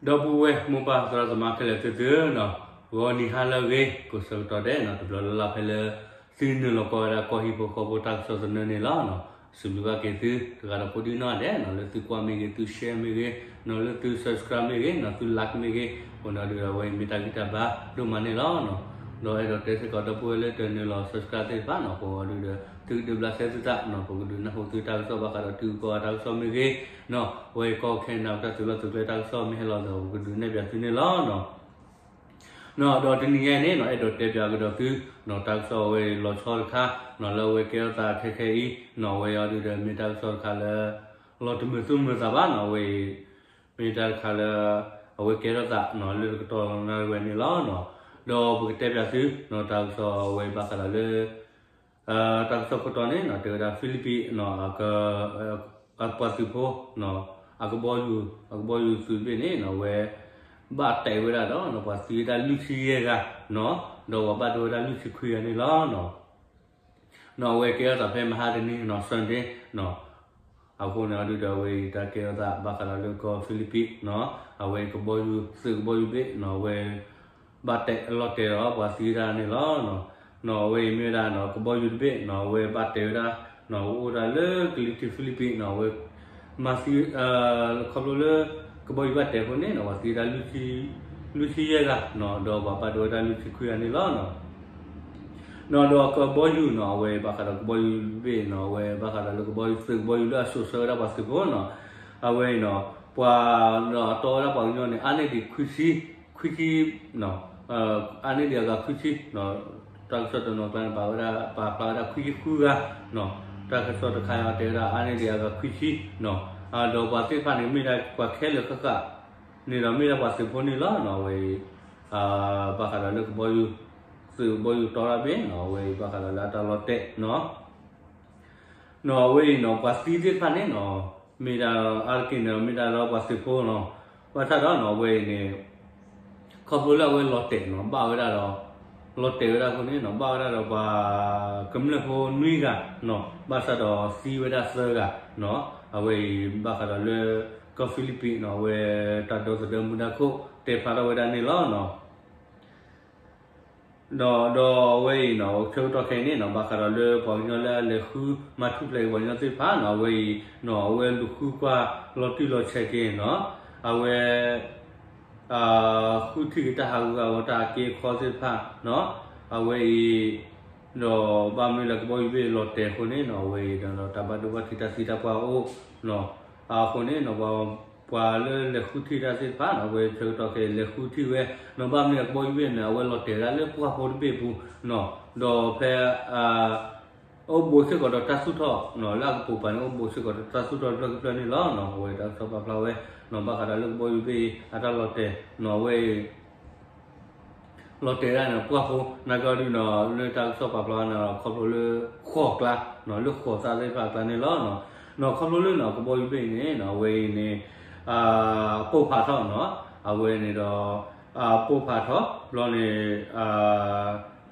ဒီပုၢ်ဝဲၢ်မိၢ်ပၢ်သရၣ်သမါခဲလၢာ်သ့ၣ်သုဧၢ, ဂီၤနံၤဟါလၢအဂ့ၤ ကိးဆၢကတီၢ်ဒဲးနီၤ တဘျီလၢ်လၢ်ဖဲလၢ သုနုာ်လီၤကွၢ်ဝဲဒၣ်ကီၢ်ဟံၣ်ဖိဃီဖိတၢ်ကစီၣ်သနၢၣ်န့ၣ်လီၤ. စံးဘျုးဘၣ်က့ၤသုတဂၤဒီးကိးဒံနီၢ်ဒဲးနီၤ လၢသုကွၢ်မ့ၢ်ဂ့ၤ သု share မ့ၢ်ဂ့ၤနီၤ လၢသု subscribe မ့ၢ်ဂ့ၤနီၤ သု like မ့ၢ်ဂ့ၤ အဃိန့ၣ်ဒီး အဝဲအံၤမ့ၢ်တၢ်ဂံၢ်တၢ်ဘါဒိၣ်မးန့ၣ်လီၤ. ဒီးအဲၣ်ဒိးတဲစ့ၢ်ကီးဒီပုၢ်ဝဲၢ်လၢတနုာ်လီၤ subscribe သ့ၣ်တဖၣ်နီၤ အဃိဒီး သုကဒုးဘျးစဲသုသးနီၤ ပကဒုးနၢ်ဟူသုတၢ်ကစီၣ်ဘၣ်ဃးဒီးထံဂုၤကီၢ်ဂၤတၢ်ကစီၣ်မ့ၢ်ဂ့ၤနီၤ အဝဲအံၤကီၢ်ခဲနဒၤပတၢ်သုးလီၢ်သုးကျဲတၢ်ကစီၣ်မ့ၢ်ဟဲလီၤဒီး ပကဒုးနဲၣ်ပၠးသုန့ၣ်လီၤ. ဒီးတနံၤညါအံၤန့ၣ်နီၤ အဲၣ်ဒိးတဲပၠးကဒီးသုနီၤ တၢ်ကစီၣ်အဝဲအံၤလီၤဆီတခါနီၤ လၢအဝဲကဲထီၣ်သးခဲခဲအံၤနီၤ အဝဲအံၤဒီး မ့ၢ်တၢ်ကစီၣ်တခါလၢ လီၤတမုာ်သူၣ်မုာ်သးဘၣ်နီၤ အဝဲအံၤ မ့ၢ်တၢ်တခါလၢ အဝဲကဲထီၣ်သးနီၤ လၢတကတီၢ်နၣ်ရံၣ်ဝဲန့ၣ်လီၤ. ဒီးပကတဲပၠးသုနီၤ တၢ်ကစီၣ်အဝဲဘၣ်ဃးဒီးလၢ တၢ်ကစီၣ်ခိၣ်တီန့ၣ်နီၤ တဲဝဲဒၣ် Philippines နီၤ အ ပှၤသုးဖိနီၤ အကဘီယူၤ အကဘီယူၤသုးတဘ့ၣ်န့ၣ်နီၤ အဝဲ ဘၣ်တဲာ်ဝဲဒၣ်ဒီးနီၤ ပှၤသံဝဲဒၣ်လွံၢ်ဆံယဲၢ်ဂၤနီၤ ဒီးပှၤဘၣ်ဒိဝဲဒၣ်လွံၢ်ဆံခွံဂၤန့ၣ်လီၤ. နီၤ အဝဲကဲထီၣ်သးဖဲမဟါတနံၤနီၤ Sunday နီၤ အဃိန့ၣ်အဒုဒီး အဝဲအံၤတၢ်ကဲထီၣ်သးဘၣ်ဃးဒီးလၢကီၢ် Philippines နီၤ အဝဲကဘီယူၤ သုးကဘီယူၤဘ့ၣ်နီၤ အဝဲ ဘၣ်တဲာ်လီၤတဲာ်ဒီးပှၤသံဝဲဒၣ်န့ၣ်လီၤ. နီၤ အဝဲအံၤမ့ၢ်ဝဲဒၣ်နီၤ ကဘီယူၤတဘ့ၣ်နီၤ အဝဲဘၣ်တဲာ်ဝဲဒၣ်နီၤ အိၣ်ဝဲဒၣ်လၢကလံၤထံး Philippines နီၤ အဝဲ မၤသံ ခီဖျိလၢ ကဘီယူၤဘၣ်တဲာ်အဃိန့ၣ်နီၤ ပှၤသံဝဲဒၣ် လွံၢ်ဆံယဲၢ်ဂၤနီၤ ဒီးပှၤဘၣ်ဒိဝဲဒၣ်လွံၢ်ဆံခွံဂၤန့ၣ်လီၤ. နီၤ ဒီးကဘီယူၤနီၤ အဝဲဘၣ်ဃးဒီးကဘီယူၤတဘ့ၣ်နီၤ အဝဲဘၣ်ဃးဒီးလၢကဘီယူၤ သုးကဘီယူၤလၢအစိာ်ဆှၢဝဲဒၣ်ပှၤသုးဖိနီၤ အဝဲအံၤနီၤ ပှၤနီၤ အတီဝဲဒၣ်ပှၤကညီန့ၣ် အါန့ၢ်ဒံးခွံဆံ ခွံဆံ အါန့ၢ်ဒံးအဂၤခွံဆံ တၢ်ကစီၣ်တနီၤကျါန့ၣ် ပာ်ဝဲဒၣ် ပာ်ဖျါဝဲဒၣ်ခွံဆံဃုဂၤနီၤ တၢ်ကစီၣ်တခါအံၤတဲဝဲဒၣ် အါန့ၢ်ဒံးအဂၤခွံဆံနီၤ ဒီးပှၤသ့ၣ်တဖၣ်န့ၣ် မ့ၢ်ဒၣ်ပှၤခဲလၢာ်ဃၣ်ဃၣ်န့ၣ်ဒီး မ့ၢ်ဒၣ်ပှၤသုးဖိန့ၣ်လီၤနီၤ အဝဲအံၤ ဘၣ်ဃးဒီးလၢကဘီယူၤ သုးကဘီယူၤတီတၢ်ဘ့ၣ်နီၤ အဝဲအံၤဘၣ်ဃးဒီးလၢအတၢ်လီၤတဲာ်နီၤ နီၤအဝဲအံၤနီၤ ပှၤသံသ့ၣ်တဖၣ်န့ၣ်နီၤ မ့ၢ်ဒၣ်အါတက့ၢ်န့ၣ် မ့ၢ်ဒၣ်လၢပှၤသုးဖိနီၤ ဘၣ်ဆၣ်ဒီးနီၤ အဝဲအံၤန့ၣ် ခီဖျိလၢအဝဲလီၤတဲာ်နီၤ ဘၣ်ဝဲဒၣ်ဒီး လီၤတဲာ်ဝဲဒၣ်အဃိန့ၣ်နီၤ ဘၣ်ဝဲဒၣ်ဒီးပှၤကမျၢၢ်ဖိနွံဂၤနီၤ ဘၣ်ဆၣ်ဒီးသံဝဲဒၣ်သၢဂၤနီၤ အဝဲအံၤဘၣ်ဃးဒီးလၢ ကီၢ် Philippines နီၤ အဝဲတၢ်ဒီသဒၢမူဒါခိၣ်တဲဖျါထီၣ်ဝဲဒၣ်န့ၣ်လီၤနီၤ ဒီး ဒီးအဝဲအံၤနီၤ ဆၢကတီၢ်ခဲအံၤန့ၣ်နီၤ ဘၣ်ဃးဒီးလၢပှၤကညီလၢအလဲၤဃုမၤထူၣ်ဖျဲးက့ၤပှၤကညီသ့ၣ်တဖၣ်နီၤ အဝဲအံၤနီၤ အဝဲလူၤဃုကွၢ်လီၤတံၢ်လီၤဆဲးက့ၤနီၤ အဝဲ ဃုထံၣ်က့ၤတၢ်ဟးဂူာ်ဟးဂီၤတၢ်အက့အခီသ့ၣ်တဖၣ်နီၤ အဝဲအံၤ ဒီးဘၣ်မနုၤလၢကဘီယူၤဘ့ၣ်လီၤတဲာ်အဃိန့ၣ်နီၤ အဝဲအံၤဒီးတၢ်ဘၣ်ဒိဘၣ်ထံးတၢ်သံတၢ်ပှၢ်အိၣ်နီၤ အဃိန့ၣ်နီၤ ပှၤလၢလဲၤဃုထံၣ်တၢ်သ့ၣ်တဖၣ်နီၤ အဝဲဆၢကတီၢ်ခဲအံၤလဲၤဃုထံၣ်ဝဲနီၤ ဘၣ်မနုၤလၢကဘီယူၤဘ့ၣ်န့ၣ် အဝဲလီၤတဲာ်ဝဲဒၣ်လၢပှၢ်ဖိတဘ့ၣ်ပူၤနီၤ ဒီးဖဲ အိၣ်ဘူးစ့ၢ်ကီးဒီးတၢ်သူၣ်ထီၣ်နီၤ လၢအကပိာ်ပၤန့ၣ် အိၣ်ဘူးစ့ၢ်ကီးဒီးတၢ်သူၣ်ထီၣ်တဖျၢၣ်ကဖျၢၣ်န့ၣ်လီၤနီၤ အဝဲတၢ်ကစီၣ်ပာ်ဖျါဝဲနီၤ ဘၣ်ဃးဒီးလၢကဘီယူၤဘ့ၣ်အတၢ်လီၤတဲာ်နီၤ အဝဲအံၤ လီၤတဲာ်ဒၣ်န့ၣ် ပှၢ်ဖိ နာ်က့အီၤဒုနီၤ လၢတၢ်ကစီၣ်ပာ်ဖျါန့ၣ် ခီဖျိလၢဃိာ်ကျါနီၤ လၢဃိာ်သးသ့ၣ်တဖၣ်အကျါန့ၣ်လီၤနီၤ နီၤ ခီဖျိလၢနီၤ ကဘီယူၤဘ့ၣ်အံၤန့ၣ်နီၤ အဝဲအံၤန့ၣ် ပိၢ်ဖးထီၣ်နီၤ အဝဲန့ၣ်ဒီး ပိၢ်ဖးထီၣ် ဘျီန့ၣ်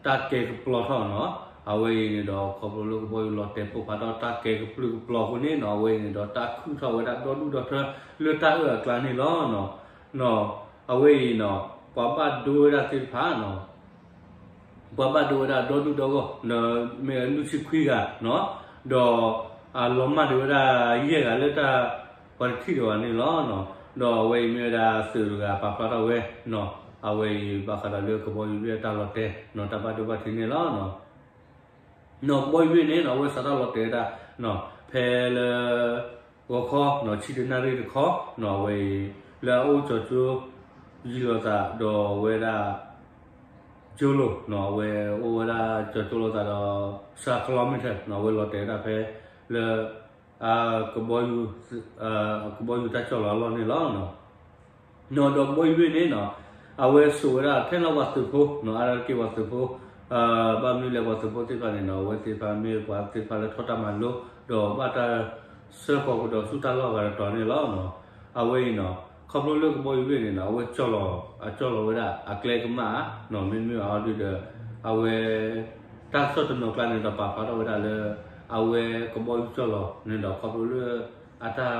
တၢ်ကဲကပျီထီၣ်နီၤ အဝဲအံၤန့ၣ်ဒီး ခီဖျိလၢကဘီယူၤလီၤတဲာ်ပိၢ်ဖးထီၣ်တၢ်ကဲကပျီကပျီအဃိန့ၣ်နီၤ အဝဲအံၤန့ၣ်ဒီး တၢ်ခုၣ်ထီၣ်ဝဲဒၣ်ဒီဒူၣ်ဒီထၢလၢတၢ်အၢၣ်အကျါန့ၣ်လီၤနီၤ နီၤ အဝဲအံၤနီၤ ပှၤဘၣ်ဒိဝဲဒၣ်သ့ၣ်တဖၣ်နီၤ ပှၤဘၣ်ဒိဝဲဒၣ်ဒီဒူၣ်ဒီဂီၢ် မ့ၢ်လွံၢ်ဆံခွံဂၤနီၤ ဒီး အလီၤမၢ်ဒံးဝဲဒၣ်ယဲၢ်ဂၤလၢတၢ် ပှၤတထံၣ်ဒံးဘၣ်န့ၣ်လီၤနီၤ ဒီးအဝဲအံၤမ့ၢ်ဝဲဒၣ်သုးတဂၤပာ်ဖျါထီၣ်ဝဲနီၤ အဝဲအံၤဘၣ်ဃးဒီးလၢကဘီယူၤဘ့ၣ်အတၢ်လီၤတဲာ်နီၤ တၢ်ဘၣ်ဒိဘၣ်ထံးန့ၣ်လီၤနီၤ နီၤ ကဘီယူၤဘ့ၣ်န့ၣ်နီၤ အဝဲစးထီၣ်လီၤတဲာ်ဝဲဒၣ်နီၤ ဖဲလၢ ဂီၤခီနီၤ ဆံတနၣ်ရံၣ်တခီနီၤ အဝဲအံၤ လၢအအိၣ်ကၠီၤကၠိ ယံၤလိာ်သးဒီးဝဲဒၣ် ကၠိလိၤနီၤ အဝဲအိၣ်ဝဲဒၣ်ကၠီၤကၠိလိာ်သးဒီး စှၤကလီမ့ၢ်ထၢၣ်နီၤ အဝဲလီၤတဲာ်ဝဲဒၣ်ဖဲလၢ ကဘီယူၤ ကဘီယူၤတၢ်ကၠီၣ်လီၤအလီၢ်န့ၣ်လီၤနီၤ နီၤ ဒီးကဘီယူၤဘ့ၣ်န့ၣ်နီၤ အဝဲစိာ်ဝဲဒၣ်ထဲလၢပှၤသုးဖိနီၤ အါတက့ၢ်ပှၤသုးဖိ ဘၣ်မနုၤလဲၣ်ပှၤသုးဖိသ့ၣ်တဖၣ်န့ၣ်နီၤ အဝဲသ့ၣ်တဖၣ်မ့ၢ်ပှၤသ့ၣ်တဖၣ်လၢထီၣ်တၢ်မၤလိ ဒီးဘၣ်တၢ်ဆှၢဃီၤကဒီးဆူတၢ်လီၢ်ဂၤတတီၤန့ၣ်လီၤနီၤ အဝဲအံၤနီၤ ခီဖျိလၢကဘီယူၤဘ့ၣ်န့ၣ်နီၤ အဝဲကၠီၣ်လီၤ အကၠီၣ်လီၤဝဲဒၣ်အကျဲကမၣ်နီၤ မ့တမ့ၢ်ဘၣ်အီၤဒုဒီး အဝဲ တၢ်ကစီၣ်တနီၤကျါန့ၣ်ဒီးပာ်ဖျါထီၣ်ဝဲဒၣ်လၢ အဝဲကဘီယူၤကၠီၣ်လီၤန့ၣ်ဒီး ခီဖျိလၢ အတၢ်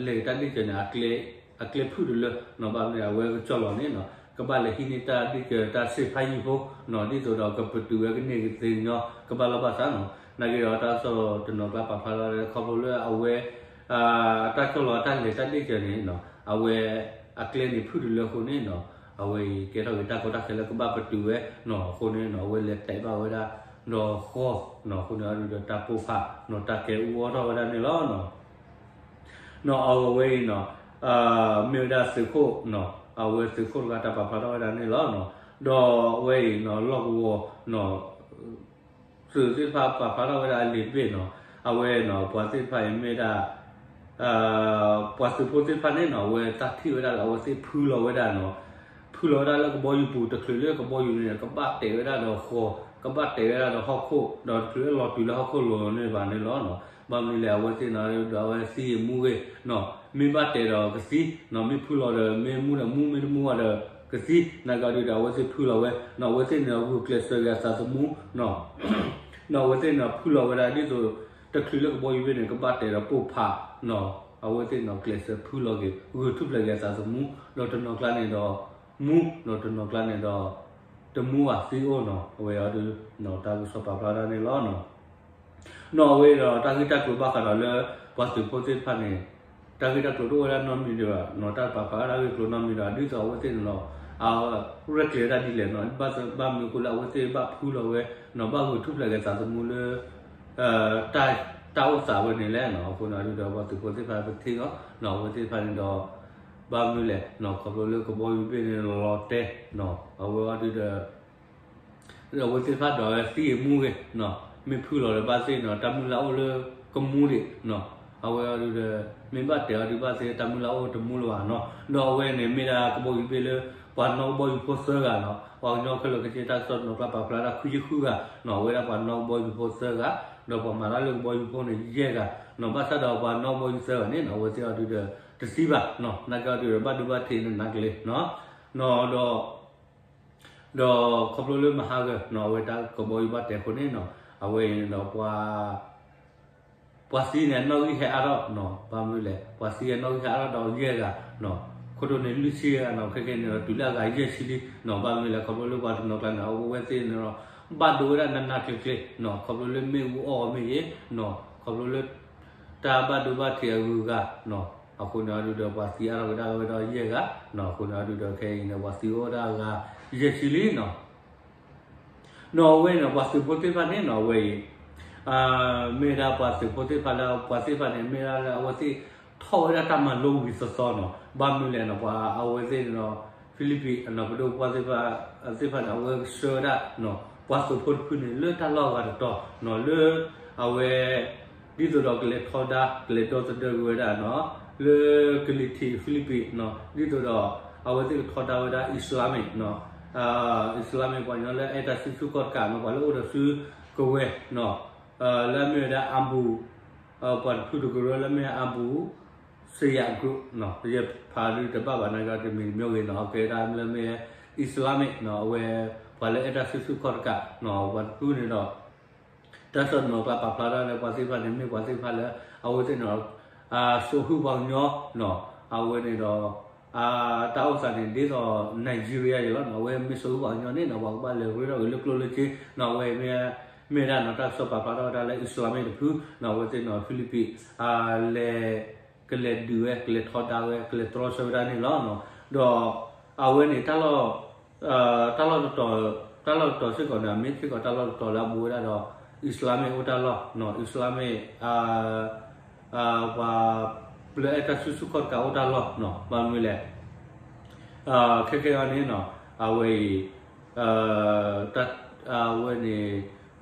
လဲၤတၢ်ဒ့ၣ်စၢၤန့ၣ် အကျဲ အကျဲဖုၣ်တလၢနီၤ ဘၣ်မနုၤအဝဲကစီၣ်လီၤန့ၣ်နီၤ ကဘၣ်လဲၤဟံးန့ၢ်တၢ်ဒုၣ်ကၢၤတၢ်ဆ့ဖးယံာ်ဖိနီၤ ဒ်သိးဒီးကပတုာ်ဝဲကန့ၢ်ကသ့ညီ ကဘၣ်လီၢ်ဘၣ်စးနီၤ နာ်က့ဒီးတၢ်ကစီၣ်တနီၤကျါပာ်ဖျါထီၣ်ဝဲဒၣ် ခီဖျိလၢအဝဲ တၢ်ကစီၣ်လီၤအတၢ်လဲၤတၢ်ဒုၣ်ကၢၤန့ၣ်နီၤ အဝဲ အကျဲန့ၣ်ဖုၣ်တလၢအဃိန့ၣ်နီၤ အဝဲအံၤကဲထီၣ်က့ၤတၢ်ကီတၢ်ခဲလၢကဘၣ်ပတုာ်ဝဲနီၤ အဃိန့ၣ်နီၤ အဝဲလဲၤတဲဘၣ်ဝဲဒၣ် ဒီးဃီနီၤ အဃိန့ၣ်အဒုဒီးတၢ်ပိၢ်ဖးနီၤ တၢ်ကဲအူအီၣ်ထီၣ်ဝဲဒၣ်န့ၣ်လီၤနီၤ နီၤအဝဲအံၤနီၤ မ့ၢ်ဝဲဒၣ်သုးခိၣ်နီၤ အဝဲသုးခိၣ်တဂၤတၢ်ပာ်ဖျါထီၣ်ဝဲဒၣ်န့ၣ်လီၤနီၤ ဒီးအဝဲအံၤနီၤ လီၢ်ကဝီၤနီၤ သုးသ့ၣ်တဖၣ်ပာ်ဖျါထီၣ်ဝဲဒၣ်အလံာ်တဘ့ၣ်နီၤ အဝဲနီၤ ပှၤသ့ၣ်တဖၣ်အံၤမ့ၢ်ဒၣ် ပှၤသုးဖိသ့ၣ်တဖၣ်န့ၣ်နီၤ အဝဲတၢ်ထံၣ်ဝဲဒၣ်လၢအဝဲသ့ၣ်ဖုလီၤဝဲဒၣ်နီၤ ဖုလီၤဝဲဒၣ်လၢကဘီယူၤပူၤ တချုးလၢကဘီယူၤန့ၣ် ကဘၣ်တဲာ်ဝဲဒၣ်ဒီးဃီ ကဘၣ်တဲာ်ဝဲဒၣ်ဒီးဟီၣ်ခိၣ် ဒီးတချုးလၢလီၤတုၤလၢဟီၣ်ခိၣ်လိၤန့ၣ်ဘၣ်န့ၣ်လီၤနီၤ ဘၣ်မနုၤလဲၣ် အဝဲသ့ၣ်နီၤ ဒီးအဝဲသံအမူဂ့ၤနီၤ မ့ၢ်ဘၣ်တဲာ်ဒီးကသံနီၤ မ့ၢ်ဖုလီၤဒီး မ့ၢ်မူဒီးမူ မ့ၢ်တမူဘၣ်ဒီးကသံ နာ်က့အီၤဒုဒီး အဝဲသ့ၣ်ဖုလီၤဝဲနီၤ အဝဲသ့ၣ်န့ၣ်ဒီးဂုာ်ကျဲးစၢးက့ၤအသးသမူနီၤ ဒီးအဝဲသ့ၣ်န့ၣ်ဒီးဖုလီၤဝဲဒၣ်ဒ်သိး တချုးလၢကဘီယူၤဘ့ၣ်န့ၣ် ကဘၣ်တဲာ်ဒီးပိၢ်ဖးနီၤ အဝဲသ့ၣ်န့ၣ်ဒီးကျဲးစၢးဖုလီၤက့ၤ ဂုာ်ထူၣ်ဖျဲးက့ၤအသးသမူ ဒီးတနီၤကျါန့ၣ်ဒီး မူ ဒီးတနီၤကျါန့ၣ်ဒီး တမူဘၣ်သံအိၣ်နီၤ အဝဲအီၤဒု တၢ်ကစီၣ်ပာ်ဖျါဒၣ်န့ၣ်လီၤနီၤ နီၤအဝဲဒီးတၢ်ဂ့ၢ်တၢ်ကျိၤဘၣ်ဃးဒီးလၢ ပှၤသုးဖိသ့ၣ်တဖၣ်န့ၣ် တၢ်ဂ့ၢ်တၢ်ကျိၤတအိၣ်ဝဲဒၣ်နီတမံၤဒံးဘၣ်နီၤ တၢ်ပာ်ဖျါဝဲဒၣ်တၢ်ဂ့ၢ်ကျိၤနီတမံၤဒီး ဒ်သိးအဝဲသ့ၣ်န့ၣ်ဒီး အရဲၣ်ကျဲၤဝဲဒၣ်ဒ်လဲၣ်နီၤ ဘၣ်မနုၤအဃိလၢအဝဲသ့ၣ်ဘၣ်ဖုလီၤဝဲနီၤ ဘၣ်ဂုာ်ထူၣ်ဖျဲးက့ၤသးသမူလၢ တၢ်အိၣ်သးဝဲန့ၣ်လဲၣ်နီၤ အဃိန့ၣ်အဒုဒီး ပှၤသုးဖိသ့ၣ်တဖၣ်ပထံၣ်အီၤနီၤ အဝဲသ့ၣ်တဖၣ်န့ၣ်ဒီး ဘၣ်မနုၤလဲၣ်နီၤ ခီဖျိလၢကဘီယူၤဘ့ၣ်န့ၣ်လီၤတဲာ်နီၤ အဝဲအီၤဒုဒီး အဝဲသ့ၣ်တဖၣ်ဒီးဝဲသံအမူဂ့ၤနီၤ မ့ၢ်ဖုလီၤဒီးဘၣ်သ့ၣ်နီၤ တၢ်မုၢ်လၢ်အိၣ်လၢကမူဒံးနီၤ အဝဲအီၤဒုဒီး မ့ၢ်ဘၣ်တဲာ်အီၤဒုဘၣ်သ့ၣ် တၢ်မုၢ်လၢ်အိၣ်တမူလၢၤဘၣ်နီၤ ဒီးအဝဲန့ၣ်မ့ၢ်ဒၣ်ကဘီယူၤဘ့ၣ်လၢ ပှၤနီၣ်ကဘီယူၤဖိသၢဂၤနီၤ ပှၤကညီခဲလၢာ်ကချ့ၣ်တၢ်ကစီၣ်နီၤကျါပာ်ဖျါဒၣ်ခွံဆံဃုဂၤနီၤ အဝဲဒၣ်ပှၤနီၣ်ကဘီယူၤဖိသၢဂၤ ဒီးပှၤမၤတၢ်လၢကဘီယူၤဖိန့ၣ်ယဲၢ်ဂၤနီၤ ဘၣ်ဆၣ်ဒီးပှၤနီၣ်ကဘီယူၤသၢဂၤန့ၣ်နီၤ အဝဲသ့ၣ်အီၤဒုဒီး တသံဘၣ်နီၤ နာ်က့အီၤဒုဒီး ဘၣ်ဒိဘၣ်ထံးနးနးကလဲာ်နီၤ နီၤဒီး ဒီးခီဖျိလၢမဟါဂီၤနီၤ အဝဲတၢ်ကဘီယူၤဘၣ်တဲာ်အဃိန့ၣ်နီၤ အဝဲအံၤဒီးပှၤ ပှၤသံန့ၣ် နီၣ်ဂံၢ်ဟဲအါထီၣ်နီၤ ဘၣ်မနုၤလဲၣ် ပှၤသံအနီၣ်ဂံၢ်ဟဲအါထီၣ်ဒီးယဲၢ်ဂၤနီၤ ခိၣ်တိန့ၣ်လွံၢ်ဆံဂၤနီၤ ခဲကနံၣ်န့ၣ်ဒီးတုၤလၢအဂၤယဲၢ်ဆံလံနီၤ ဘၣ်မနုၤလဲၣ် ခီဖျိလၢပှၤတနီၤကျါန့ၣ် အဝဲသ့ၣ်န့ၣ်ဒီး ဘၣ်ဒိဝဲဒၣ်နးနးကျ့ကျ့နီၤ ခီဖျိလၢမ့ၣ်အူအီၣ်အီၤမ့ၢ်ဂ့ၤနီၤ ခီဖျိလၢ တၢ်ဘၣ်ဒိဘၣ်ထံးအဂုၤအဂၤနီၤ အဃိန့ၣ်အဒုဒီး ပှၤသံအါထီၣ်ကဒါဝဲဒီးယဲၢ်ဂၤနီၤ အဃိန့ၣ်အဒုဒီး ခဲအံၤန့ၣ် ပှၤသံအိၣ်ဝဲဒၣ်အဂၤယဲၢ်ဆံလံနီၤ နီၤအဝဲန့ၣ် ပှၤသုးဖိသ့ၣ်တဖၣ်န့ၣ်နီၤ အဝဲအံၤ မ့ၢ်ဝဲဒၣ်ပှၤသုးဖိသ့ၣ်တဖၣ်လၢ ပှၤသ့ၣ်တဖၣ်န့ၣ် မ့ၢ်ဝဲဒၣ်လၢအဝဲသ့ၣ်ထီၣ်ဝဲဒၣ်တၢ်မၤလိဝံၤသီသီနီၤ ဘၣ်မနုၤလဲၣ်နီၤ ပှၤအဝဲသ့ၣ်န့ၣ်ဒီး ဖံလံးပံးနီၤ ပဒိၣ်ပှၢ်သ့ၣ်တဖၣ် သ့ၣ်တဖၣ်န့ၣ် အဝဲဆှၢဝဲဒၣ်နီၤ ပှၤသုးဖိတဖုန့ၣ် လၢတၢ်လီၢ်အဂၤတတီၤနီၤ လၢ အဝဲ ဒ်သိးဒီးကလဲၤထီဒါ ကလဲၤဒီသဒၢကွံာ်ဝဲဒၣ်နီၤ လၢကလံၤထံးဖံလံးပံးနီၤ ဒ်သိးဒီး အဝဲသ့ၣ်ကထီဒါဝဲဒၣ် Islamic နီၤ Islamic ပှၤကညီလၢအဲၣ်တၢ်စုဆူၣ်ခီၣ်တကးနီၤ ပှၤလၢအိၣ်ဒီးစုကဝဲၤနီၤ လၢအမ့ၢ်ဝဲဒၣ် Abu ပှၤတဖုတကရၢလၢမ့ၢ် Abu Sayyaf Group နီၤ ယဖးဒုတဘၣ်ဘၣ်နာ်က့ တမံၤတမံၤဂ့ၤနီၤ အကဲဒၣ်လၢမ့ၢ် Islamic နီၤ အဝဲ ပှၤလၢအဲၣ်တၢ်စုဆူၣ်ခီၣ်တကးနီၤ ပှၤတဖုန့ၣ်ဒီး တၢ်ကစီၣ်နီၤကျါပာ်ဖျါဒၣ်လၢ ပှၤသ့ၣ်တဖၣ်န့ၣ် မ့ၢ်ပှၤသ့ၣ်တဖၣ်လၢ အဝဲသ့ၣ်န့ၣ်ဒီး စိာ်ဟုၣ်ပှၤကညီနီၤ အဝဲန့ၣ်ဒီး တၢ်အိၣ်သးန့ၣ် ဒ်သိး Nigeria ယဲလီၤနီၤ အဝဲမ့ၢ်စိာ်ဟုၣ်ပှၤကညီန့ၣ်နီၤ ပှၤကဘၣ်လဲၤရ့ထီၣ်က့ၤလၢကျိလၢစ့နီၤ အဝဲမ့ၢ် မ့ၢ်ဝဲဒၣ်နီၤ တၢ်ကစီၣ်ပာ်ဖျါထီၣ်ဝဲဒၣ်လၢ Islamic တဖုနီၤ အဝဲသ့ၣ်နီၤ ဖံလံးပံး လဲၤ ကလဲၤဒုးဝဲ ကလဲၤထီဒါဝဲ ကလဲၤတြီဆၢဝဲဒၣ်န့ၣ်လီၤနီၤ ဒီး အဝဲန့ၣ် တၢ်လီၢ် တၢ်လီၢ်တတီၤ တၢ်လီၢ်တတီၤစ့ၢ်ကီးန့ၣ် မ့ၢ်စ့ၢ်ကီးတၢ်လီၢ်တတီၤလၢအဘူးဝဲဒၣ်ဒီး Islamic အိၣ်တၢ်လီၢ်နီၤ Islamic ပှၤ လၢအဲၣ်တၢ်စုဆူၣ်ခီၣ်တကးအိၣ်တၢ်လီၢ်နီၤ ဘၣ်မနုၤလဲၣ် ခဲကနံၣ်အံၤန့ၣ်နီၤ အဝဲအံၤ အဝဲန့ၣ်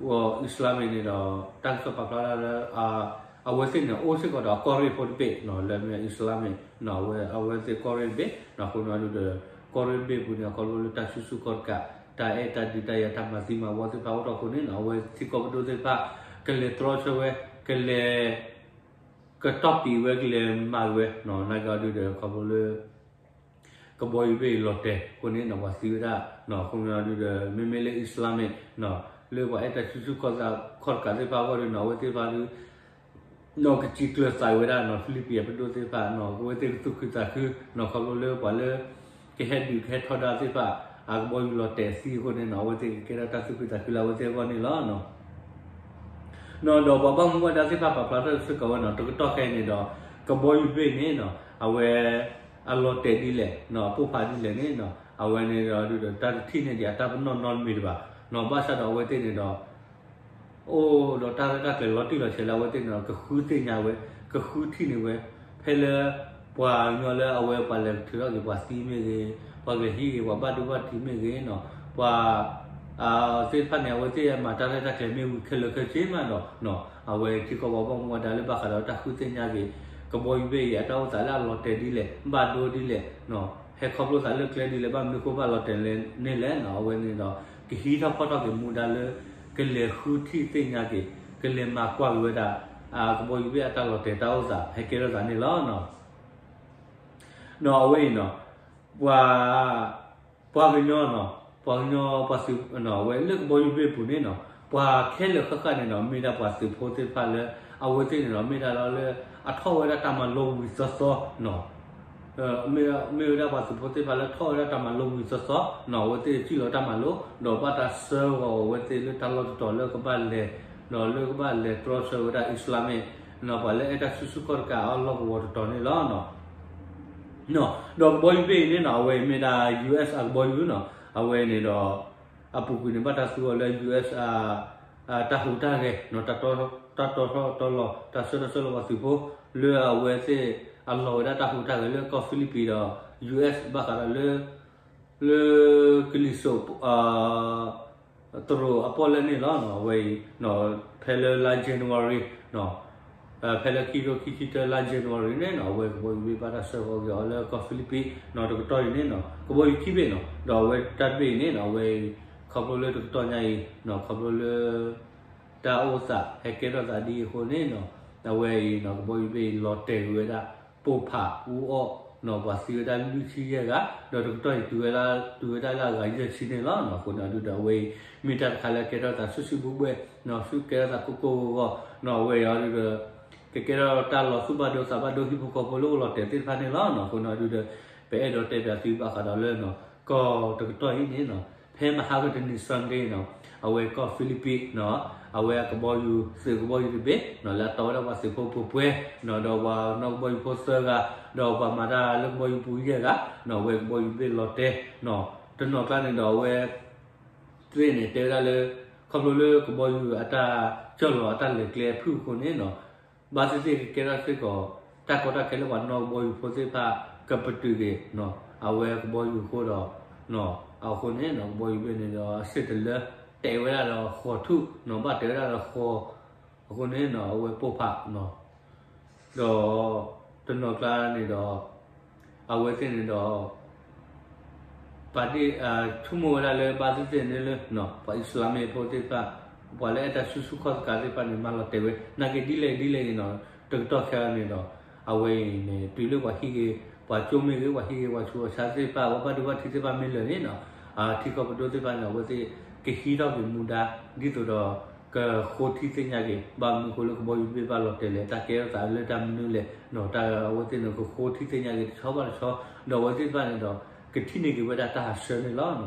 Islamic န့ၣ်ဒီး တၢ်ကစီၣ်ပာ်ဖျါဒၣ်လၢ အဝဲသ့ၣ်န့ၣ် အိၣ်စ့ၢ်ကီးဒီးကီၢ်ရ့ၣ်ဖိတဘ့ၣ်နီၤ လၢမ့ၢ် Islamic နီၤ အဝဲ အဝဲသ့ၣ်ကီၢ်ရ့ၣ်တဘ့ၣ်နီၤ အဃိန့ၣ်အဒုဒီး ကီၢ်ရ့ၣ်တဘ့ၣ်ပူၤန့ၣ် အခီဖျိလၢတၢ်စုဆူၣ်ခီၣ်တကး တၢ်အဲၣ်တၢ်ဒုးတၢ်ယၤတၢ်မၤသံမၤဝီသ့ၣ်တဖၣ်အိၣ်ထီၣ်အဃိန့ၣ်နီၤ အဝဲထံကီၢ်ပဒိၣ်သ့ၣ်တဖၣ် ကလဲၤတြီဆၢဝဲ ကလဲၤ ကတီၢ်ပံးဝဲ ကလဲၤမၤဝဲနီၤ နာ်က့အီၤဒုဒီး ခီဖျိလၢ ကဘီယူၤဘ့ၣ်လီၤတဲာ်အဃိန့ၣ်နီၤ ပှၤသံဝဲဒၣ်နီၤ အဃိန့ၣ်အီၤဒုဒီး မ့မ့ၢ်လၢ Islamic နီၤ လၢပှၤအဲၣ်တၢ်စုဆူၣ်ခီၣ်တကးသ့ၣ်တဖၣ်အဂီၢ်ဒုနီၤ အဝဲသ့ၣ်တဖၣ်ဒု နီၢ်ကစံးကျၢၤသးဝဲဒၣ်နီၢ် ဖံလံးပံးအပဒိၣ်သ့ၣ်တဖၣ်နီၢ် အဝဲသ့ၣ်ကသူၣ်ခုသးခုနီၢ် ခီဖျိလၢပှၤလၢ ကဟဲဒုးကဟဲထီဒါသ့ၣ်တဖၣ် အကဘီယူၤလီၤတဲာ်သံအဃိန့ၣ်နီၢ် အဝဲသ့ၣ်ကကဲထီၣ်တၢ်သူၣ်ခုသးခုလၢအဝဲသ့ၣ်အဂီၢ်န့ၣ်လီၤ. နီၢ်ဒီးပှၤဘၣ်မူဘၣ်ဒါသ့ၣ်တဖၣ်ပာ်ဖျါထီၣ်စ့ၢ်ကီးဝဲနီၢ် တကတီၢ်ခဲအံၤန့ၣ်ဒီး ကဘီယူၤဘ့ၣ်န့ၣ်နီၢ် အဝဲ အလီၤတဲာ်ဒ်လဲၣ်နီၢ် အပိၢ်ဖးဒ်လဲၣ်န့ၣ်နီၢ် အဝဲန့ၣ်ဒီး တၢ်တထံၣ်န့ၢ်ဒံးအတၢ်ပနီၣ်နီတမံၤတဘၣ်နီၢ် ဘၣ်ဆၣ်ဒီးအဝဲသ့ၣ်န့ၣ်ဒီး အိၣ်ဒီးတၢ်ရဲၣ်တၢ်ကျဲၤလီၤတံၢ်လီၤဆဲးလၢအဝဲသ့ၣ်န့ၣ်ဒီး ကဃုသ့ၣ်ညါဝဲ ကဃုထံၣ်န့ၢ်ဝဲ ဖဲလၢ ပှၤကညီလၢအဝဲပှၤလဲၤထုးထီၣ်က့ၤပှၤသံမ့ၢ်ဂ့ၤ, ပှၤကလဲၤဟံးက့ၤပှၤဘၣ်ဒိဘၣ်ထံးမ့ၢ်ဂ့ၤနီၢ်, ပှၤ သ့ၣ်တဖၣ်န့ၣ် အဝဲသ့ၣ်မၤတၢ်ရဲၣ်တၢ်ကျဲၤမ့ၢ်ဝံၤခဲလၢာ်ခဲဆ့မးဒီး အဝဲထံကီၢ်ပှၤဘၣ်မူဘၣ်ဒါလၢဘၣ်ဃးဒီးတၢ်ဃုသ့ၣ်ညါက့ၤ ကဘီယူၤဘ့ၣ်အံၤ အတၢ်အိၣ်သးလၢအလီၤတဲာ်ဒ်လဲၣ် ဘၣ်ဒိဒ်လဲၣ် ဟဲခီဖျိသးလၢကျဲဒ်လဲၣ် ဘၣ်မနုၤဃိဘၣ်လီၤတဲာ်န့ၣ်လဲၣ်နီၢ် အဝဲန့ၣ်ဒီး ကဟံးထီၣ်ဖီၣ်ထီၣ်က့ၤမူဒါလၢ ကလဲၤဃုထံၣ်သ့ၣ်ညါက့ၤ ကလဲၤမၤကွၢ်က့ၤဝဲဒၣ် ကဘီယူၤဘ့ၣ်အတၢ်လီၤတဲာ်တၢ်အိၣ်သး ဟဲကဲထီၣ်သးန့ၣ်လီၤ. နီၢ်အဝဲအံၤနီၢ် ပှၤ ပှၤကညီနီၢ် ပှၤကညီပှၤသုး အဝဲလၢကဘီယူၤဘ့ၣ်ပူၤန့ၣ်နီၢ် ပှၤခဲလၢာ်ဃၣ်ဃၣ်န့ၣ်နီၢ် မ့ၢ်ဒၣ်ပှၤသုးဖိသ့ၣ်တဖၣ်လၢ အဝဲသ့ၣ်န့ၣ်နီၢ် မ့ၢ်ဒၣ်လီၤလၢ အထီၣ်ဝဲဒၣ်တၢ်မၤလိဝံၤသီသီနီၢ် မ့ၢ်ဝဲဒၣ်ပှၤသုးဖိသ့ၣ်တဖၣ်လၢထီၣ်ဝဲဒၣ်တၢ်မၤလိဝံၤသီသီနီၢ် အဝဲသ့ၣ်စံၣ်လီၤတၢ်မၤလိ ဒီးဘၣ်တၢ်ဆှၢဂီၤအဝဲသ့ၣ်လၢတၢ်လီၢ်တတီၤလၢကဘၣ်လဲၤ ဒီးလၢကဘၣ်လဲၤတြီဆၢဝဲဒၣ် Islamic နီၢ် ပှၤလၢအဲၣ်တၢ်ဆူၣ်ဆူၣ်ခီၣ်တကးအလီၢ်ကဝီၤတတီၤန့ၣ်လီၤ. နီၢ် ဒီးကဘီယူၤဘ့ၣ်အံၤန့ၣ်နီၢ် အဝဲအံၤမ့ၢ်ဒၣ် ယူၢ်အ့း အကဘီယူၤနီၢ် အဝဲန့ၣ်ဒီး အပူၤကွံာ်န့ၣ် ဘၣ်တၢ်သူအီၤလၢ ယူၢ်အ့း တၢ်ဟူးတၢ်ဂဲၤနီၢ် တၢ်တီထီၣ်တီလီၤ တၢ်ဆၢထီၣ်ဆၢလီၤပှၤသုးဖိ လၢအဝဲသ့ၣ်အလီၤဝဲဒၣ်တၢ်ဟူးတၢ်ဂဲၤလၢကီၢ်ဖံလံးပံးဒီး ယူၢ်အ့း ဘၣ်ဃးဒီးလၢ လၢကလံၤစိး တရူးအပီၣ်လဲၣ်န့ၣ်လီၤ. အဝဲအံၤ ဖဲလၢလါ January ဖဲလၢခံကထိခံဆံတၢလါ January န့ၣ်နီၢ် အဝဲကဘီယူၤဘ့ၣ်ဘၣ်တၢ်ဆှၢဃီၤက့ၤအီၤလၢကီၢ်ဖံလံးပံးနီၢ် တကတီၢ်အံၤန့ၣ်နီၢ် ကဘီယူၤခံဘ့ၣ်နီၢ် ဒီးအဝဲတၢ်တဘ့ၣ်အံၤန့ၣ်နီၢ် အဝဲအံၤ ခီဖျိလၢတကတီၢ်ညါအံၤနီၢ် ခီဖျိလၢ တၢ်အိၣ်သးဟဲကဲထီၣ်သးဒ်အံၤအဃိန့ၣ်နီၢ် အဝဲအံၤနီၢ် ကဘီယူၤဘ့ၣ်အံၤလီၤတဲာ်က့ၤဝဲဒၣ် ပိၢ်ဖးအူအီၣ်နီၢ် ပှၤသံဝဲဒၣ်လွံၢ်ဆံယဲၢ်ဂၤ ဒီးတကတီၢ်အံၤတုၤဝဲဒၣ် တုၤဝဲဒၣ်လၢအဂၤယဲၢ်ဆံန့ၣ်လီၤ. အဃိန့ၣ်အဒုဒီး အဝဲအံၤ မ့ၢ်တၢ်တခါလၢကဲထီၣ်သးစုစုဘူးဘူးနီၢ် စုကဲထီၣ်သးကိၢ်ကိၢ်ဂီၤဂီၤနီၢ် အဝဲအံၤအဒုဒီး ကကဲထီၣ်တၢ်လီၤသူၣ်ဘၣ်ဒိသးဘၣ်ဒိဟံၣ်ဖိဃီဖိလၢအိၣ်လီၤတဲာ်သ့ၣ်တဖၣ်န့ၣ်လီၤ. အဃိန့ၣ်အဒုဒီး ပအဲၣ်ဒိးတဲပၠးသုဘၣ်ဃးဒီးလၢ ကီၢ်တကတီၢ်အံၤန့ၣ်နီၢ် ဖဲမဟါကတနံၤ Sunday နီၢ် အဝဲကီၢ်ဖံလံးပံးနီၢ် အဝဲအကဘီယူၤ သုးကဘီယူၤတဘ့ၣ်နီၢ် လၢအတီဝဲဒၣ်ပှၤသုးဖိပှဲၤပှဲၤနီၢ် ဒီးပှၤနီၢ်ကဘီယူၤဖိသၢဂၤ ဒီးပှၤမၤတၢ်လၢကဘီယူၤပူၤယဲၢ်ဂၤနီၢ် အဝဲကဘီယူၤဘ့ၣ်လီၤတဲာ်နီၢ် တနီၤကျါန့ၣ်ဒီးအဝဲ သ့ၣ်န့ၣ်တဲဝဲဒၣ်လၢ ခီဖျိလၢကဘီယူၤအတၢ်ကၢၢ်လီၤအတၢ်လဲၤကျဲအဖုၣ်အဃိန့ၣ်နီၢ် ဘၣ်သ့ၣ်သ့ၣ်ကကဲထီၣ်စ့ၢ်ကီး တၢ်ကီတၢ်ခဲလၢပှၤနီၢ်ကဘီယူၤဖိသ့ၣ်တဖၣ် ကပတုာ်က့ၤနီၢ် အဝဲကဘီယူၤအဃိဒီး အဃိန့ၣ်နီၢ် ကဘီယူၤဘ့ၣ်န့ၣ်ဒီး စ့ၢ်တလၢ တဲာ်ဝဲဒၣ်ဒီးဃီၤထူၣ်နီၢ် ဘၣ်တဲာ်ဝဲဒၣ်ဒီးဃီၤ အဃိန့ၣ်နီၢ် အဝဲပိၢ်ဖးနီၢ် ဒီး တနီၤကျါန့ၣ်ဒီး အဝဲသ့ၣ်န့ၣ်ဒီး ပာ်ဒ့ၣ် ဆိကမိၣ်ဝဲဒၣ်လၢဘၣ်သ့ၣ်သ့ၣ်န့ၣ်လၢ ပှၤအံၣ်စလၤမ့ၣ်ဖိသ့ၣ်တဖၣ် ပှၤလၢအဲၣ်တၢ်ဆူၣ်ဆူၣ်ခီၣ်တကးသ့ၣ်တဖၣ်န့ၣ် မၤလီၤတဲာ်ဝဲ နာ်က့ဒ်လဲၣ်ဒ်လဲၣ်န့ၣ်နီၢ် တကတီၢ်ခဲအံၤန့ၣ်ဒီး အဝဲအံၤန့ၣ် တုၤလၢပှၤဟံးက့ၤ ပှၤကၠိမ့ၢ်ဂ့ၤ ပှၤဟံးက့ၤပှၤဆူးပှၤဆါသ့ၣ်တဖၣ် ပှၤဘၣ်ဒိဘၣ်ထံးသ့ၣ်တဖၣ်မ့ၢ်လၢာ်န့ၣ်နီၢ် ထံကီၢ်ပဒိၣ်သ့ၣ်တဖၣ်န့ၣ် အဝဲသ့ၣ်ကဟံးထီၣ်က့ၤမူဒါ ဒ်သိးဒီး ကဃိထံသ့ၣ်ညါက့ၤ ဘၣ်မနုၤဃိလၢကဘီယူၤဘ့ၣ်ဘၣ်လီၤတဲာ်လဲၣ် တၢ်ကဲထီၣ်သးလၢတၢ်မနုၤလဲၣ်နီၢ် တၢ်အဝဲသ့ၣ်န့ၣ် ကဃိထံသ့ၣ်ညါက့ၤတဆီဘၣ်တဆီ ဒီးအဝဲသ့ၣ်တဖၣ်န့ၣ်ဒီး ကထံၣ်န့ၢ်က့ၤဝဲဒၣ်တၢ်ဟးဆှၢန့ၣ်လီၤ.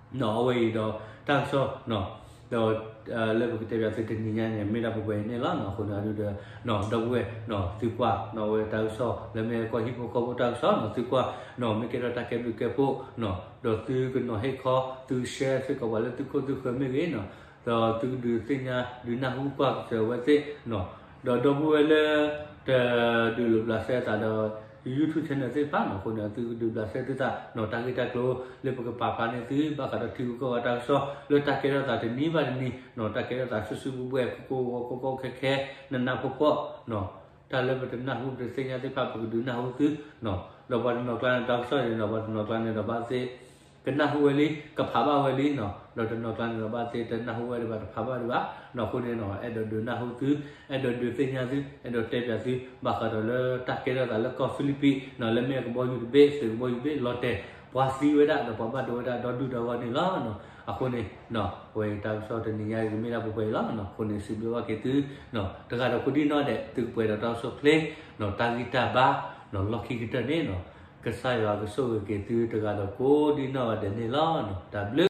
နီၢ် အဝဲအံၤဒီး တၢ်ကစီၣ်နီၢ် ဒီး လၢပကတဲပၠးသုတနံၤညါန့ၣ် မ့ၢ်ဒၣ်ပှဲၤပှဲၤအံၤန့ၣ်လီၤ. အဃိန့ၣ်အဒုဒီး ဒီပုၢ်ဝဲၢ်နီၢ် သုကွၢ်နီၢ် အဝဲတၢ်ကစီၣ် လၢမ့ၢ်ကီၢ်ဟံၣ်ဖိဃီဖိတၢ်ကစီၣ်နီၢ် သုကွၢ်နီၢ် မ့ၢ်ကဲထီၣ်တၢ်ကဲဘျုးကဲဖှိၣ်နီၢ် ဒီးသုကနီၤဟ့ၣ်ခီ သုကshareစ့ၢ်ကီး ပှၤလၢသုခိၣ်သုဃၢၤမ့ၢ်ဂ့ၤနီၢ် ဒီးသုကဒုးသ့ၣ်ညါ ဒုးနၢ်ဟူကွၢ်ကစၢၢ်ဝဲသ့ၣ်နီၢ် ဒီးဒီပုၢ်ဝဲၢ်လၢ တဒုးလိးဘျးစဲအသးဒီး YouTube channel သ့ၣ်တဖၣ်နီၢ် အဃိန့ၣ် သုကဒုးဘျးစဲသုသးနီၢ် တၢ်ဂ့ၢ်တၢ်ကျိၤလၢပကပာ်ဖျါန့ၢ်သု ဘၣ်ဃးဒီးထံဂုၤကီၢ်ဂၤတၢ်ကစီၣ် လၢတၢ်ကဲထီၣ်သးတနံၤဘၣ်တနံၤနီၢ် တၢ်ကဲထီၣ်သးစုစုဘူးဘူး ကိၢ်ကိၢ်ဂီၤဂီၤ ကိၢ်ကိၢ်ခဲခဲ နးနးဖှီၣ်ဖှီၣ်နီၢ် တၢ်လၢပတနၢ်ဟူပတသ့ၣ်ညါသ့ၣ်တဖၣ် ပကဒုးနၢ်ဟူသုနီၢ် ဒီးပှၤတနီၤကျါန့ၣ် တၢ်ကစီၣ်န့ၣ်ဒီး ပှၤတနီၤကျါန့ၣ်ဒီး ဘၣ်သ့ၣ် ကနၢ်ဟူဝဲလံ ကဖးဘၣ်ဝဲလံနီၢ် ဒီးတနီၤကျါန့ၣ်ဒီး ဘၣ်သ့ၣ်တနၢ်ဟူဝဲဒံးဘၣ် တဖးဘၣ်ဒံးဘၣ်နီၢ် အဃိန့ၣ်နီၢ် အဲၣ်ဒိးဒုးနၢ်ဟူသု အဲၣ်ဒိးဒုးသ့ၣ်ညါသု အဲၣ်ဒိးတဲပၠးသု ဘၣ်ဃးဒီးလၢတၢ်ကဲထီၣ်သးလၢကီၢ်ဖံလံးပံးနီၢ် လၢမ့ၢ်အကဘီယူၤတဘ့ၣ် သုးကဘီယူၤတဘ့ၣ် လီၤတဲာ် ပှၤသံဝဲဒၣ် ဒီးပှၤဘၣ်ဒိဝဲဒၣ် ဒီဒူၣ်ဒီဂီၢ်န့ၣ်လီၤနီၢ်. အဃိန့ၣ် အဝဲအံၤတၢ်ကစီၣ်တနံၤညါအံၤကမ့ၢ်ဒၣ်ပှဲၤပှဲၤအံၤလီၤ. အဃိန့ၣ် စံးဘျုးဘၣ်က့ၤသု တဂၤဒီးကိးဒံၣ်နီၢ်ဒဲး သုကပှဲၤဒီးတၢ်အိၣ်ဆူၣ်အိၣ်ချ့ တၢ်ဂံၢ်တၢ်ဘါ လီၢ်ခံကတၢၢ်န့ၣ် ကစၢ်ယွၤကဆိၣ်ဂ့ၤက့ၤသုတဂၤဒီးကိးဒံၣ်နီၢ်ဂၤဒဲးန့ၣ်လီၤ. တၢ်ဘျုး